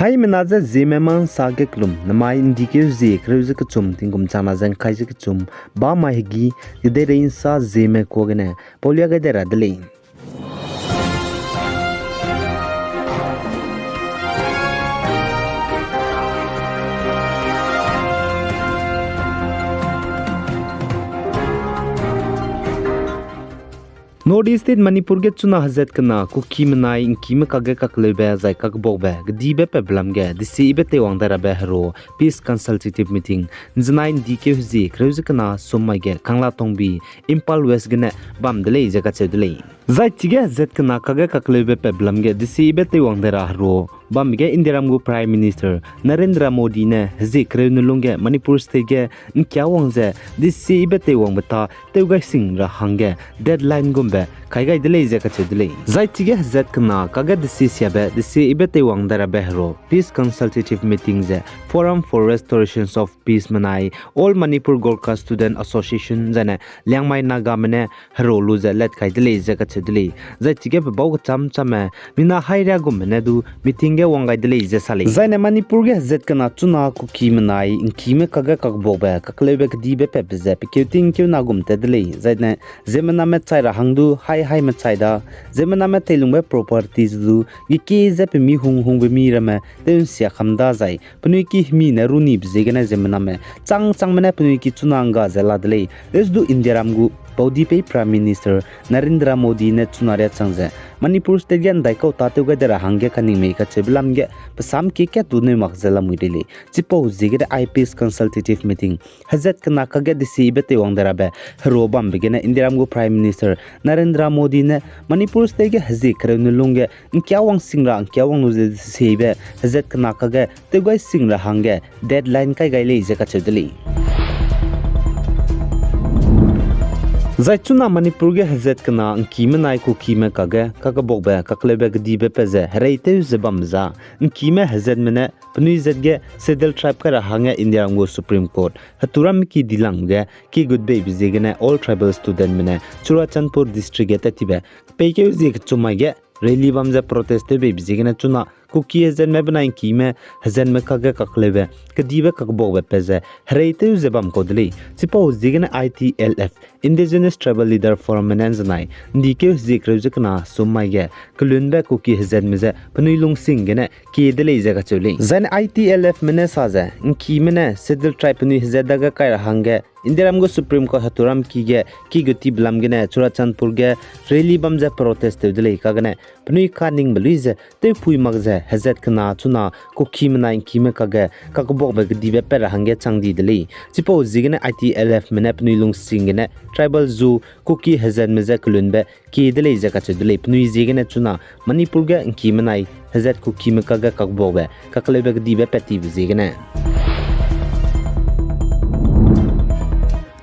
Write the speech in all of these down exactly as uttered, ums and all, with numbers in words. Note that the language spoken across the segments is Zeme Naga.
Haimena ze Zeme ma nsa ge kelum, namai ndikeu zie kereu ze kechum, tingkum changna ze ngkai ze kechum, bamai hegî, kedeirei nsa Zeme kuâ gene paulia gai dai ra de lei. North East State Manipur ge chuna hezat kena Kuki menai ngkime kakge kakleube zai kakbuakbe kedibe patbe lam ge desiebe teiwang dai rabe hero Peace Consultative Meeting nzenai ndikeu hezie kereu ze kena sum mai ge Kanglatongbi, Imphal West gene bam de lei ze kacheu de lei. Zai chige hezat kena kakge kakleube patbe lam ge desiebe teiwang dai ra hero bambe ge Indiaram gu Prime Minister Narendra Modi ne hezie kereu ne lung ge Manipur State ge ngkia wang ze desiebe teiwangbe ta tew gai sing ra hangge deadline gumbe kai gai de lei ze kacheu de lei. Zai chige hezat kena kakge desi siabe desiebe teiwang dai rabe hero Peace Consultative Meeting ze Forum for Restorations of Peace menai All Manipur Gorkha Student Association zaine Liangmai Nagame ne hero lu ze lat kai de lei ze kacheu de lei. Zai chige pe bau kecham chamme mina hairia gumme ne du meeting ge wang gai de lei ze sa lei. Zaine Manipur ge hezat kena chuna Kuki menai ngkime kakge kakbuakbe kakleube kedibe patbe ze pekeu tingkeu na gum tat de lei. Zaine ziemmename chai ra hang du hai haime chai da, ziemmename teilungbe properties du geki ze pe mi hung hungbe mi ramme tew nsia kam da zai penui ki hemi ne runibe ziegene ziemmename chang changme ne penui ki chuna ngga ze la de lei. Is du Indiaram gu baudipei Prime Minister Narendra Modi ne chuna riachang ze Manipur State ge ndaikau tâtew gai de ra hangge kaningmei kacheube lam ge pe sam ki kat du neu mak ze lamui rei lei. Chipau ziegene Peace Consultative Meeting hezat kena kakge desiebe teiwang dai rabe hero bambe gene Indiaram gu Prime Minister Narendra Modi ne Manipur State ge hezie kereu ne lung ge ngkia wang sing ra ngkia wang lu ze desiebe hezat kena kakge tew gai sing ra hangge deadline kai gai lei ze kacheu de lei. Zai chuna Manipur ge hezat kena ngkime nai Kukime kakge kakbuakbe kakleube kedibe pat ze hereitew ze bam za, ngkime hezatme ne penui zat ge Scheduled Tribe kai ra hangge Indiaram gu Supreme Court heturam ki dilangbe ge ki gut beibe ziegene All Tribal Studentme ne Churachandpur District ge tat tibe peikeu zie kechum mai ge rally bam ze protest tew beibe ziegene chuna Kuki hezatme benai ngkime hezatme kakge kakleube kedibe kakbuakbe pat ze hereitew ze bam kau de lei. Chipau ziegene I T L F, Indigenous Tribal Leader Forum me ne nzenai ndikeu hezie kereu ze kena sum mai ge kelunbe Kuki hezatme ze penui lungsing gene kie de lei ze kacheu lei. Zaine I T L F me ne sa ze ngkime ne Scheduled Tribe penui hezat dage kai ra hangge Indiaram gu Supreme Court heturam ki ge ki gut tibe lam gene Churachandpur ge rally bam ze protest tew de lei kagene penui kaningbe lui ze tewpui mak ze hezat kena chuna Kuki menai ngkime kakge kakbuakbe kedibe pat ra hangge chang di de lei. Chipau ziegene I T L F me ne penui lungsing gene tribal zu Kuki hezatme ze kelunbe kie de lei ze kacheu de lei. Penui ziegene chuna Manipur ge ngkime nai hezat Kukime kakge kakbuakbe kakleube kedibe pat tibe ziegene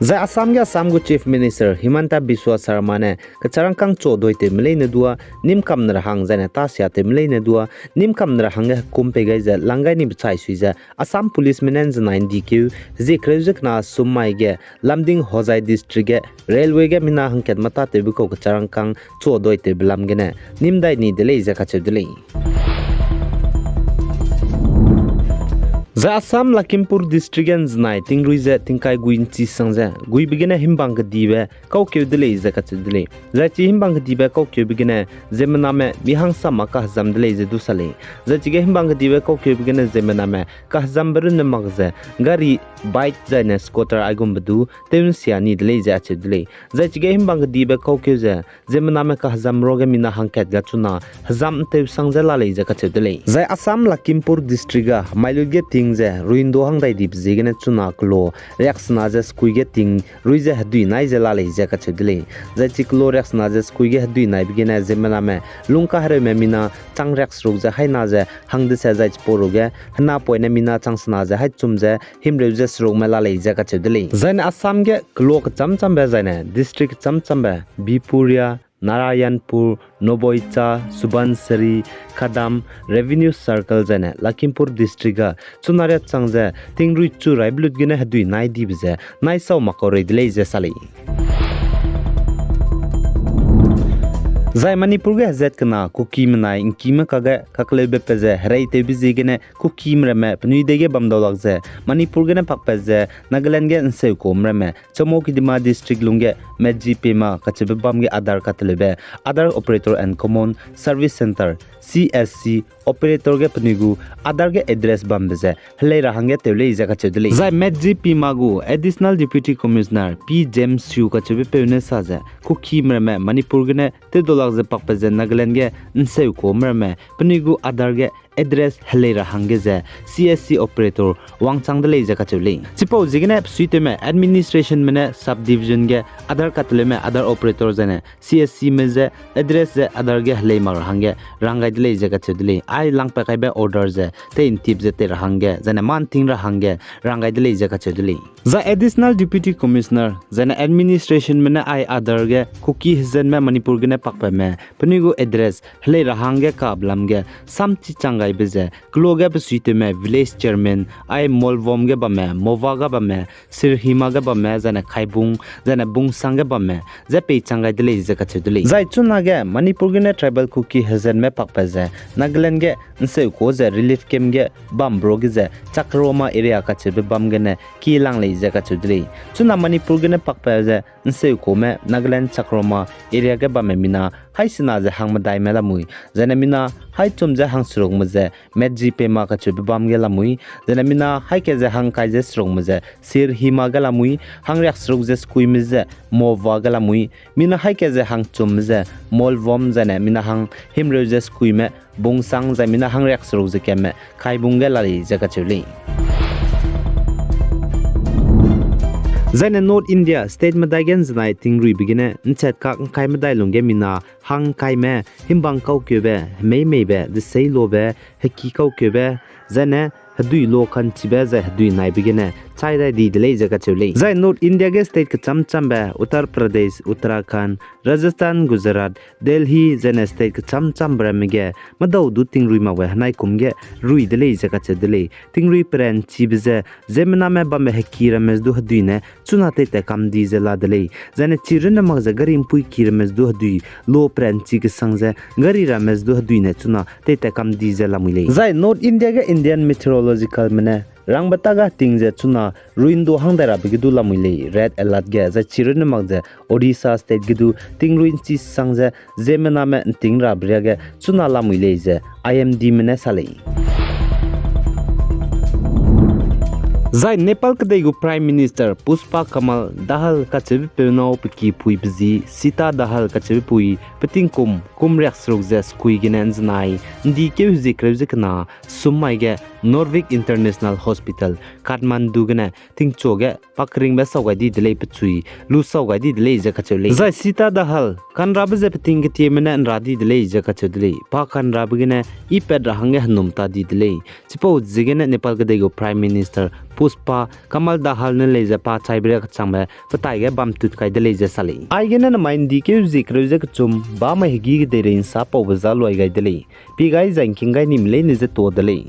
Zai Assam ge Assam gu Chief Minister Himanta Biswa Sarma ne kecharangkâng chuaduaitewme leine dua, nîmkamne ra hang zaine tasiatewme leine dua, nîmkamne ra hangge hekum pei gai ze lang gai ni bechai sui ze Assam Policeme ne nzenai ndikeu hezie kereu ze kena sum mai ge Lumding Hojai District ge railway ge mina hangkat mâtatewbe kau kecharangkâng chuaduaitewbe lam gene nîmdai ni de lei ze kacheu de lei. Zai Assam Lakhimpur District ge nzenai tingrui ze tingkai gui nchi sang ze guibe gene himbang kedibe kaukeu de lei ze kacheu de lei. Zai chi himbang kedibe kaukeube gene ziemmename mi hangsam ma kahezam de lei ze du sa lei. Zai chige himbang kedibe kaukeube gene ziemmename kahezambe runne mak ze gari, bike zaine scooter aigumbe du tew nsia ni de lei ze acheu de lei. Zai chige himbang kedibe kaukeu ze ziemmename kahezam ruage mina hangkat ga chuna hezam ntew sang ze la lei ze kacheu de lei. Zai Assam Lakhimpur District ga hemailut ge ting ze ruindo hang dai dibe ziegene chuna kelo riaksena ze sekui ge ting rui ze hedui nai ze la lei ze kacheu de lei. Zai chi kelo riaksena ze sekui ge hedui naibe gene ziemmename lungkahereume mina chang riakseruk ze haina ze hang dese zai chipau ruge henapoine mina changsena ze haichum ze himreu ze serukme la lei ze kacheu de lei. Zaine Assam ge kelo kecham chambe zaine district kecham chambe Bipuria, Narayanpur, Noboicha, Subansiri, Khadam, Revenue Circle zaine Lakhimpur District ga chuna riachang ze tingrui chu raibe lut gene hedui nai dibe ze naisau mak kau rei de lei ze sa lei. Zai Manipur ge hezat kena Kuki menai ’ngkime kage kakleube pe ze hereitewbe ziegene Kukime ramme penui dei ge bam dau lak ze Manipur gene pakpat ze Nagaland ge ’nseukume ramme Chümoukedima District lungge Medji Pema kacheube bam ge Aadhaar kateleube Aadhaar Operator and Common Service Centre, C S C, operator ge penui gu Aadhaar ge address bambe ze helei ra hangge tew lei ze kacheu de lei. Zai Medji Pema gu Additional Deputy Commissioner P James Shu kacheube peu ne sa ze Kukime ramme Manipur gene tew dau lak ze pakpat ze Nagaland ge ’nseukume ramme penui gu Aadhaar ge address helei ra hangge ze C S C operator wangchang de lei ze kacheu lei. Chipau ziegene pe suitewme administrationme ne subdivision ge Aadhaar kateleube Aadhaar operator zaine C S Cme ze address ze Aadhaar ge helei mak ra hangge rang gai de lei ze kacheu de lei. Ai langpat kaibe order ze tei ’ntip ze tei ra hangge zaine mâ ’nting ra hangge rang gai de lei ze kacheu de lei. Zai Additional Deputy Commissioner zaine administrationme ne ai Aadhaar ge Kuki hezatme Manipur gene pakpatme penui gu address helei ra hangge kabe lam ge samchi chang gaibe ze kelo ge pe suitewme village chairman ai Molvom ge bamme, Mova ge bamme, Sirhima ge bamme, zaine Khaibung, zaine Bungsang ge bamme ze pei chang gai de lei ze kacheu de lei. Zai chunage Manipur gene tribal Kuki hezatme pakpat ze Nagaland ge ’nseuku ze relief camp ge bam bro ge ze Chakroma area kacheube bam gene ki lang lei ze kacheu de lei. Chuna Manipur gene pakpat ze ’nseukume Nagaland Chakroma area ge bamme mina haî sena ze hangmedaime lamui, zaine mina haî chum ze hangserukme ze Medji Pema kacheube bam ge lamui, zaine mina haî ke ze hangkai ze serukme ze Sirhima ge lamui, hangriakseruk ze sekuime ze Mova ge lamui, mina haî ke ze hangchumme ze Molvom, zaine mina hanghimreu ze sekuime Bungsang, zai mina hangriakseruk ze keme Khaibung ge la lei ze kacheu lei. Zaine North India state medai ge ’nzenai tingruibe gene ’nchat kak ’ngkai medai lungge mina hangkaime, himbang kaukeube, hemeimeibe, deseilobe, heki kaukeube, zaine hedui lo ka'nchibe zai hedui naibe gene chai dai di de lei ze kacheu lei. Zai North India ge state kechamchambe Uttar Pradesh, Uttarakhand, Rajasthan, Gujarat, Delhi, zaine state kechamchambe ramme ge medau du tingrui makbe henai kum ge rui de lei ze kacheu de lei. Tingrui peranchibe ze ziemmename bambe heki ramme du hedui ne chuna teitat kam di ze la de lei. Zaine chi runne mak ze gari ’mpuiki ramme du hedui lo peranchi kesang ze gari ramme du hedui ne chuna teitat kam di ze lamui lei. Zai North India ge Indian Meteorologicalme ne rangbe ta ga ting ze chuna rui'ndu hang dai rabe ge du lamui lei red alert ge, zai chi runne mak ze Odisha state ge du tingrui ’nchi sang ze ziemmename ’nting rabe riage chuna lamui lei ze I M Dme ne sa lei. Zai Nepal kedei gu Prime Minister Pushpa Kamal Dahal kacheube peu nâu pe ki pui pe zi Sita Dahal kacheube pui pe tingkum kum riakseruk ze sekui gene ’nzenai ’ndi keu hezie kereu ze kena sum mai ge Norvik International Hospital, Kathmandu gene tingchu ge pakeringbe sau gai di de lei pechui, lu sau gai di de lei ze kacheu lei. Zai Sita Dahal kanrabe ze peting ketieme ne ’nra di de lei ze kacheu de lei. Pa kanrabe gene ipat ra hangge henum ta di de lei. Chipau ziegene Nepal kedei gu Prime Minister Pushpa Kamal Dahal ne lei ze pa chaibe ria kechangbe petai ge bam tut kai de lei ze sa lei. Aigene nemai ’ndi keu zie kereu ze kechum ba mai hegî kedeirei ’nsa paube za luai gai de lei. Pie gai zai ’ngking gai nime leine ze tuâ de lei.